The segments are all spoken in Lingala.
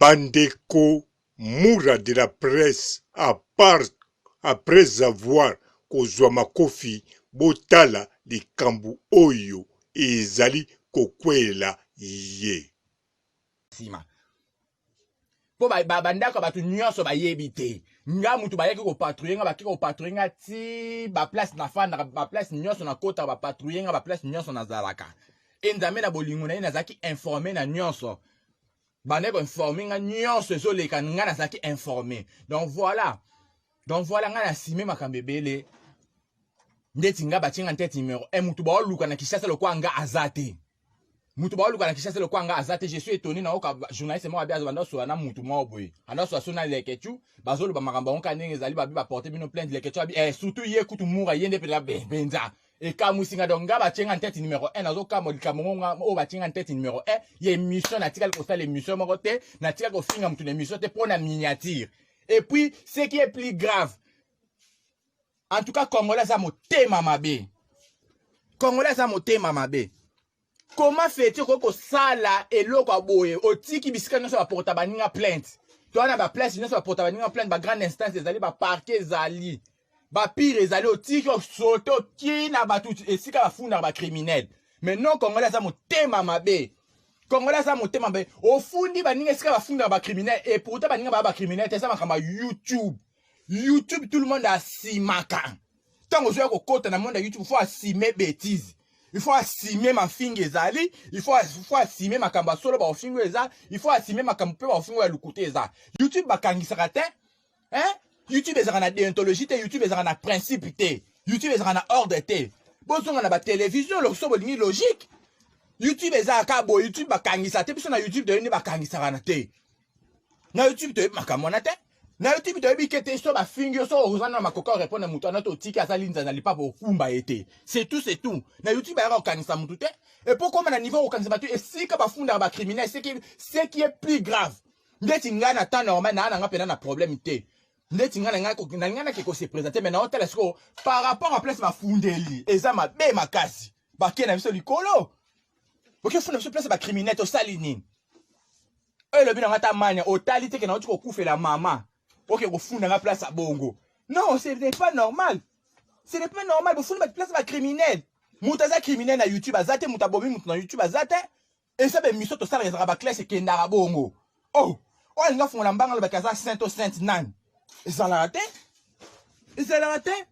Bandeko Mura de la presse à part après avoir kozua makofi botala likambu oyo ezali kokweyela ye. Sima po ba, ba, bandako ya bato nyonso bayebi te nga mutu bayaki kopatrouille nga baki kopatrouille nga ti baplace nafandaka baplace nyonso nakotaka bapatrouille nga baplace nyonso nazalaka e nzambe na bolingo na ye nazalaki informe na nyonso bandaki koinforme nga nyonso ezoleka nga nazalaki informe. Donc voilà, donc voilà, nga nasime makambo ebele ndeti nga batie nga ntete numero 1. Mutu baoluka na Kinshasa lokola nga aza te, mutu baoluka na Kinshasa lokola nga aza te. Je suis étonné nayoka journaliste moko abi azobanda osola na mutu moko boye, anda osola so na Lekechu, bazoloba makambo yango kaka ndenge ezali. Babi baporte bino plainte. Lekechu abi surtout ye kutu Mura, ye nde mpenza mpenza ekamwisi nga. Donc nga batie nga ntete numero 1, nazokamwa likambo ngo nga oyo batie nga ntete numero 1 ya émission. Natikali kosala émission moko te, natikali kofinga mutu na émission te mpo na miniature. Et puis ce qui est plus grave, en tout cas Congolais aza motema mabe, Congolais aza motema mabe. Comment fait okoki kosala eloko ya boye? Otiki bisika nyonso baporta baninga plainte to wana, baplace nyonso baporta baninga plainte, bagrande instance ezali, baparquet ezali, bapire ezali, otiki osote oki na bato esika bafundaka bacriminel. Mais non, Congolais aza motema mabe, Congolais aza motema mabe. Ofundi baninga esika bafundaka bacriminel et pourtant baninga baya bacriminel te. Eza makambo ya YouTube. YouTube, tout le monde asimaka. Ntango ozoya kokota na monde ya YouTube, faut assumer bêtise, il faut assumer mafinga ezali, il faut assumer makambo ya solo baofinga eza, il faut assumer makambo mpe baofinga ya lokuta eza. YouTube bakangisaka te, hein? YouTube ezalaka na déontologie te, YouTube ezalaka na principe te, YouTube ezalaka na ordre te. Bozonga na batelevizio so bolingi logique. YouTube ezalaka boye, YouTube bakangisa te. Biso na YouTube toyebi nde bakangisaka na te. Na YouTube toyebi makambo wana te. Na YouTube toyebi ke te so bafingi yo, so oza na makoka orépondre moto wana te, otiki aza linza na lipapa, okumba ye te, c'est tout, c'est tout. Na YouTube bayaka kokangisa motu te. Epo koma na niveau kokangisa bato esika bafundaka bacriminel, ce qui est plus grave, ndeti ngai na temps normal naa nanga mpena na problème te. Ndeti ngai na ngai nake kose présenter, mais naotala sikoyo par rapport à place bafundeli, eza mabe makasi. Bakei na biso likolo, bokefunda biso place bacriminel, tosali nini? Oyo elobi nanga ata mania otali te ke nauti kokufela mama, oke kofunda nga place ya bongo. Non, ce n'est pas normal, ce n'est pas normal. Bofundi bato place bacriminel. Moto aza criminel na YouTube aza te, moto abomi moto na YouTube aza te. Eza baémission tosalaka, ezalaka baclasse, ekendaka bongo. Oh, oyo alingi afungola mbanga alobaki aza saint to sainte nani? Ezalaka te, ezalaka te,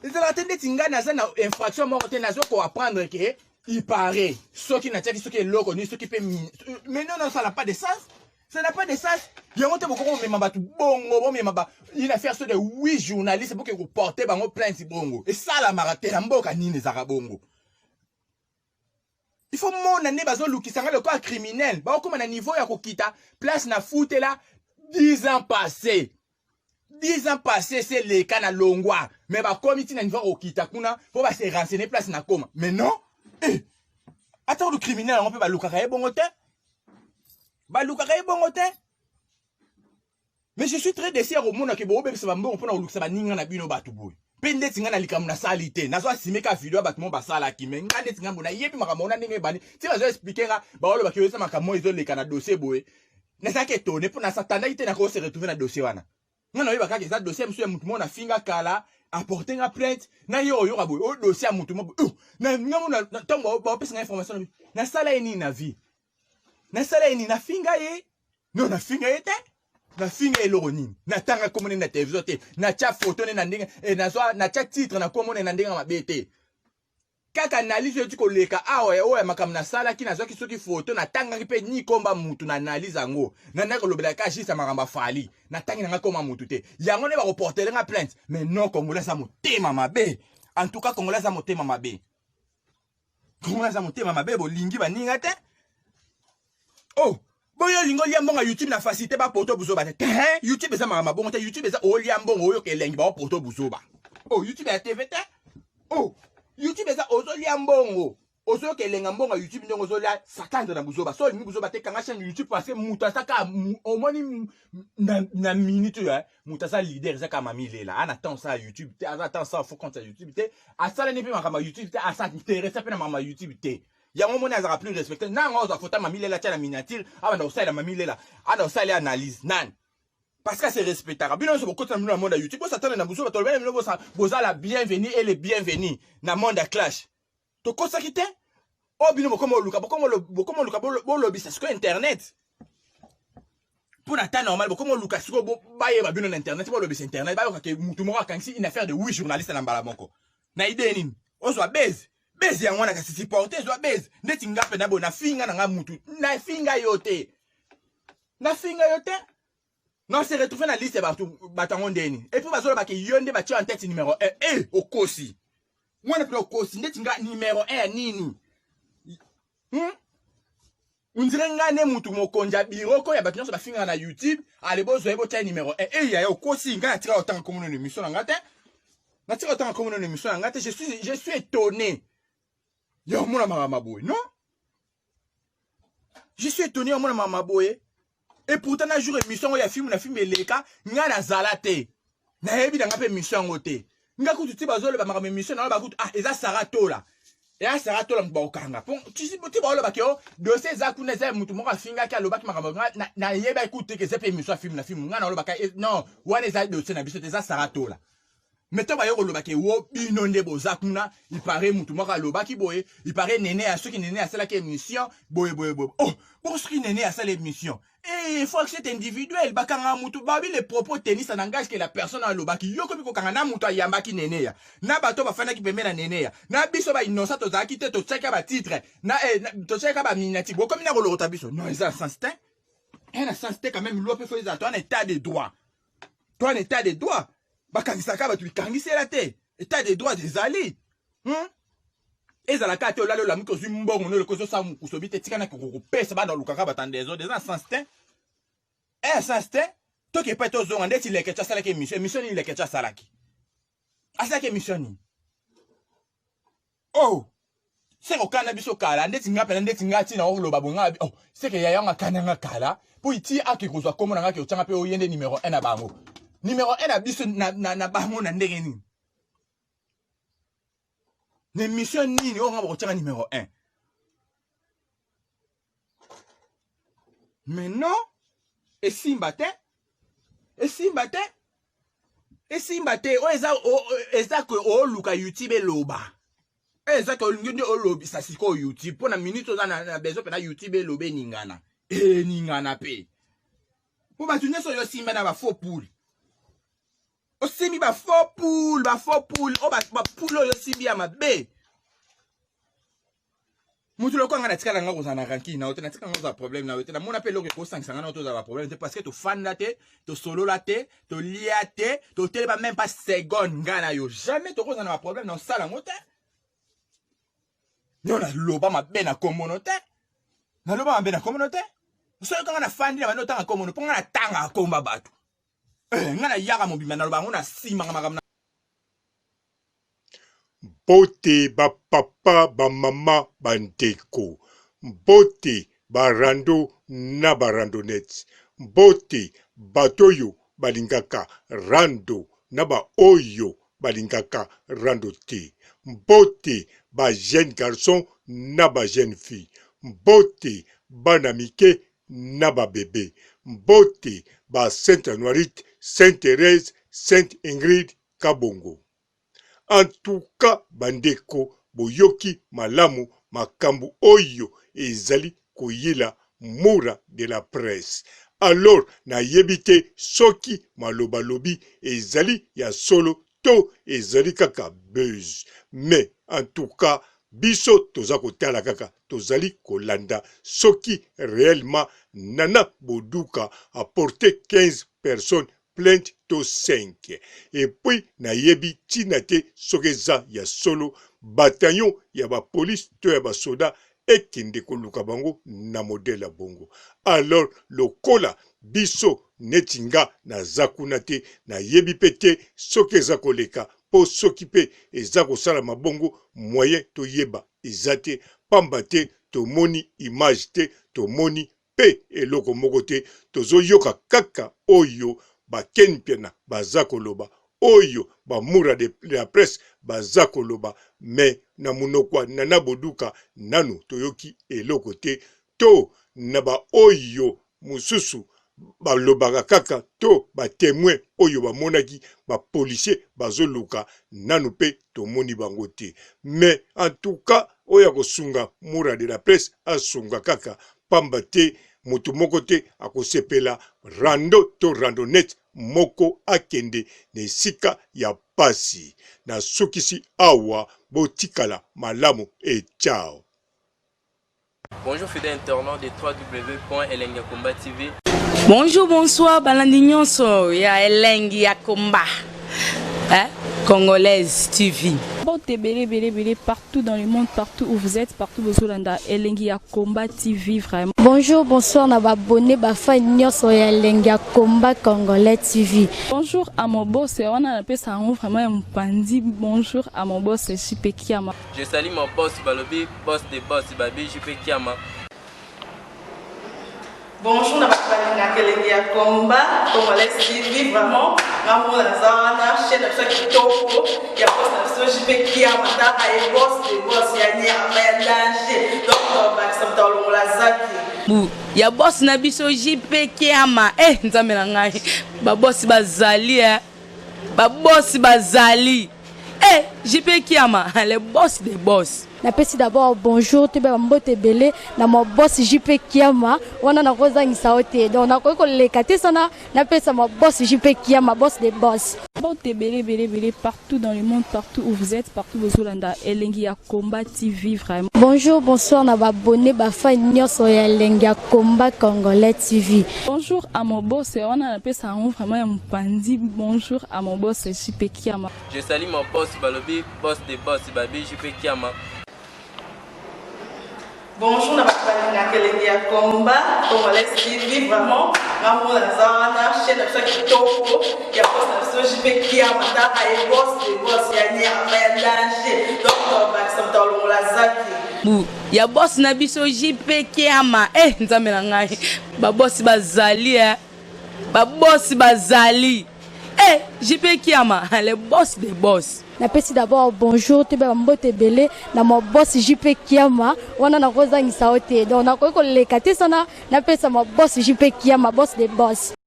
ezalaka te. Ndeti ngai naza na infraction moko te, nazo koapprendre ke il paraît soki natiaki soki eloko nini soki mpe. Mais non, non, ça n'a pas de sens, ça n'a pas de sens. Yango te bokoki komema bato bongo, bomema ba une affaire so de huit journalistes, boke koporte bango plainte bongo, esalamaka te. Na mboka nini ezalaka bongo? Il faut mona nde bazolukisa nga lokola criminel, bakokóma na niveau ya kokita place na futela 10 ans passé. 10 ans passé se leka na longwa, mais bakomi ntina niveau ya kokita kuna mpo base renseigner place na koma. Mais non, eh, ata kutu criminel yango mpe balukaka ye bongo te, balukaka ye bongo te. Mais je suis très déçu ya komona ke boobebisa bambongo mpona kolukisa baninga na bino bato boye. Mpe ndeti ngai na likambo nasali te, nazo asime ka video ya bato mo basalaki. Me ngai ndeti ngai mbo nayebi makambo wana ndenge ebandi ti bazo expliquer nga, baolobaki oyo eza makambo oyo ezoleka na dossier boye. Nazalaki étonné mpo nasatandaki te nako se retrouver na dossier wana. Nga nayeba kaka eza dossier mosusu ya motu moko nafinga kala, aporte nga plainte na ye. Oyoka boye oyo dossier ya motu moko nga mo ntango baopesa nga information, nasala ye nini na vie? Nasala ye nini? Nafinga ye? Non, nafinga ye te. Nafinga eloko nini? Natanga kombo nde na télévision te, natya photo nde na ndenge nazwa, natya titre na kombo nde na ndenge mabe te. Kaka analyse oyo ti koleka awa oyo ya makambo nasalaki, nazwaki soki photo, natangaki mpe ni komba mutu na analyse yango. Nandaki kolobela ka juste ya makambo afali, natangi nanga komba mutu te. Yango nde bakoportele nga plainte. Mais non, Congolais aza motema mabe. En tout cas Congolais aza motema mabe, Congolais aza motema mabe. Bolingi baninga te. Oh, boyo olingi olia mbongo ya YouTube na facilité, bapoto buzoba te te. YouTube eza makambo bongo te. YouTube eza olia mbongo, oyoka elengi, baopoto buzoba. Oh, YouTube ya TV te. Oh, YouTube eza ozolia mbongo, ozoyoka elenga mbongo ya YouTube ndenge ozolia satandre na buzoba. So olingi buzoba te, kanga chaîne YouTube, parce que moto aza kaka omoni na minute oyo moto aza leader eza kaka Mami Lela. Ana temps osala YouTube te, aza temps osala faux compte ya YouTube te, asalani mpe makambo ya YouTube te, asa interesse mpe na makambo ya YouTube te. Yango omoni azalaka plus respecte. Na yango azwa photo ya Mami Lela atia na miniature, abanda kosalela Mami Lela, abanda kosalela analyse. Nani? Parce que se respectaka. Bino nyonso bokoti na bino na monde ya YouTube, bosatana na buzoba, tolobela bino bosa, boza la bienvenue et le bienvenu na monde ya clash. Tokosaki te? Oyo bino bokoma oluka, bokoma oluka bolobisa sikoyo internet. Mpo na temps normal bokoma oluka sikoyo bayeba bino na internet, bolobisa internet, bayoka ke mutu moko akangisi une affaire de 8 journalistes na mbala moko. Na idée nini? Ozwa base. Base yango wana kasi supporter ezwa base. Ndeti nga mpe na boye nafinga na nga mutu, nafinga yo te. Nafinga yo te. Non, se retrouver na liste ya bato, bato yango ndeni. Et puis bazoloba ke yo nde batie en tête numéro 1. Eh, okosi. Mwana mpe okosi ndeti nga numéro 1 ya nini? On dirait nga nde mutu mokonzi ya bureau ko ya bato nyonso bafingaka na YouTube, ale bozwa ye botia ye numéro 1. Eh, yaya okosi, nga natika kotanga kombo na émission na nga te. Natika kotanga kombo na émission na nga te. Je suis étonné. Ya omona makambo boye, non? Je suis étonné omona makambo boye. Et pourtant na jour émission ya film na film eleka, nga nazala te. Nayebi na nga pe émission yango te. Nga kutu ti bazoloba makambo émission na ba kutu ah eza Sarah Tola. Eza Sarah Tola mutu bakokanga. Po ti ti bazoloba ke oh dossier eza kuna eza mutu moko afingaki alobaki makambo nga nayebaki kutu te ke eza pe émission ya film na film. Nga nalobaka non wana eza dossier na biso te eza Sarah Tola. Mais to baye koloba ke wo bino nde boza kuna, il paraît mutu moko alobaki boye, il paraît Nene ya soki Nene asalaki émission boye boye boye. Oh, bongo soki Nene asala émission, eh, il faut que c'est individuel, bakanga mutu babi les propos tenus ça n'engage que la personne alobaki. Yo komi kokanga na mutu ayambaki Nene ya, na bato bafandaki pembeni na Nene ya, na biso ba innocent tozalaki te, totiaka ba titre, na, eh, na, totiaka ba miniature, bokomi na kolokota biso. Non, eza sens te. Eza sens te quand même, loi pe faut ezala to en état de droit. Toi en état de droit, bakangisaka bato bikangisela te. État de droit ezali. Ezalaka te olali olamuki ozwi mbongo no eloko ezosala mokusu obi te tika na kokopesa bana olukaka bato en désordre eza na sens te. Eh sens te. Toki epai tozonga ndeti Leketchou asalaki émission. Émission nini Leketchou asalaki? Asalaki émission nini? Oh! Seke okana biso kala ndeti nga pena ndeti nga tina oloba bonga oh seke yaya nga kana nga kala po iti ake kozwa kombo na nga ke otanga pe oyende numéro 1 na bango. Numéro 1 na biso na, na, na bango na ndenge nini? Na émission nini oyo nga bakotianga numéro 1? Mais non, esimba te. Esimba te. Esimba te. Oyo eza, eza ke oluka YouTube eloba. Oyo eza ke olingi nde olobisa sikoyo YouTube. Mpo na minute oza na, na besoin mpenza YouTube eloba eningana. Eningana pe. Mpo bato nyonso oyo osimba na ba faux poule. Osimbi ba faux poule, ba faux poule, oyo ba poule oyo osimbi ya mabe. Mutu lokola nga natikala nga kozala na rancune na yo te, natikala nga kozala problème na yo te, namona pe eloko ekosangisa nga na yo tozala ba problème te, parce que tofanda te, tosolola te, tolia te, totelema même pas seconde nga na yo, jamais tokozala na ba problème na osala yango te. Yo naloba mabe na kombo no te, naloba mabe na kombo no te. Soki kaka nafandi na bandi otanga kombo no, mpo nga natangaka kombo ya bato. Nga nayaka mobimba naloba yango na nsima makambo na Mbote ba papa, ba mama, ba ndeko. Mbote ba rando na ba randonnettes. Mbote bato oyo balingaka rando na ba oyo balingaka rando te. Mbote ba jeunes garçons na ba jeunes filles. Mbote bana mike na ba bebe. Mbote ba Sainte Anuarite, Sainte Therèse, Sainte Ingrid Kabongo. En tout cas ba ndeko boyoki malamu makambu oyo ezali koyela Mura de la presse. Alors nayebi te soki maloba alobi ezali ya solo to ezali kaka buzz. Mais en tout cas biso toza kotala kaka tozali kolanda soki reellement Nana Boduka a porte 15 personnes plainte to 5. Et puis nayebi tina te soki eza ya solo bataillon ya ba police to ya ba soda ekende koluka bango na modèle ya bongo. Alors lokola biso neti nga naza kuna te nayebi pe te soki eza koleka po soki pe eza kosalama bongo moyen toyeba eza te pamba te tomoni image te tomoni pe eloko moko te tozo yoka kaka oyo ba ken mpiana baza koloba. oyo ba mura de la presse baza koloba mais na munoko ya Nana Boduka nanu toyoki eloko te to na ba oyo mosusu balobaka kaka to ba temoins oyo bamonaki ba policiers bazoluka nanu pe tomoni bango te mais en tout cas oyo akosunga mura de la presse asunga kaka pamba te moto moko te akosepela rando to randonnette moko akende na esika ya pasi. Nasukisi awa botikala malamu et ciao. Bonjour fidèle internaute de www.elengiyakomba.tv. Bonjour, bonsoir, balandi nyonso ya elengi ya combat. Hein? Congolaise TV. Mbote ebele ebele ebele partout dans le monde, partout où vous êtes, partout bozolanda Elengi ya Combat TV vraiment. Bonjour, bonsoir na ba abonné ba fan nyonso ya Elengi ya Combat Congolais TV. Bonjour à mon boss, wana napesa yango vraiment ya mopanzi. Bonjour à mon boss JP Kiama. Je salue mon boss balobi boss de boss babi JP Kiama. Bonjour na bato balingaka elengi ya combat congolais TV vraiment nga moko naza wana chaîne na biso ya kitoko ya boss na biso JP Kiama taka ye boss de boss ya nyama ya danger donc tobakisa moto alongola zaki bu ya boss na biso JP Kiama eh nzambe na ngai ba boss bazali eh ba boss bazali eh JP Kiama le boss des boss. Napesi d'abord bonjour toyeba ba mbote ebele na ma boss JP Kiama wana nakozangisa yo te donc nakoki koleka te sana napesa ma boss JP Kiama boss de boss. Mbote ebele ebele ebele partout dans le monde, partout où vous êtes, partout bozolanda Elengi ya Combat TV vraiment. Bonjour, bonsoir na ba abonné ba fan nyonso ya Elengi ya Combat Congolais TV. Bonjour à mon boss, wana napesa yango vraiment ya mopanzi. Bonjour à mon boss JP Kiama. Je salue mon boss balobi boss de boss babi JP Kiama. Bonjour na bato balingaka elengi ya combat congolais TV vraiment nga moko naza wana chaîne na biso ya kitoko ya boss na biso JP Kiama taka ye boss de boss ya nyama ya danger donc tobakisa moto alongola zaki bu ya boss na biso JP Kiama eh nzambe na ngai ba boss bazali eh ba boss bazali eh JP Kiama le boss des boss. Napesi d'abord bonjour toyeba ba mbote ebele na ma boss JP Kiama wana nakozangisa yo te donc nakoki koleka te sana napesa ma boss JP Kiama boss des boss.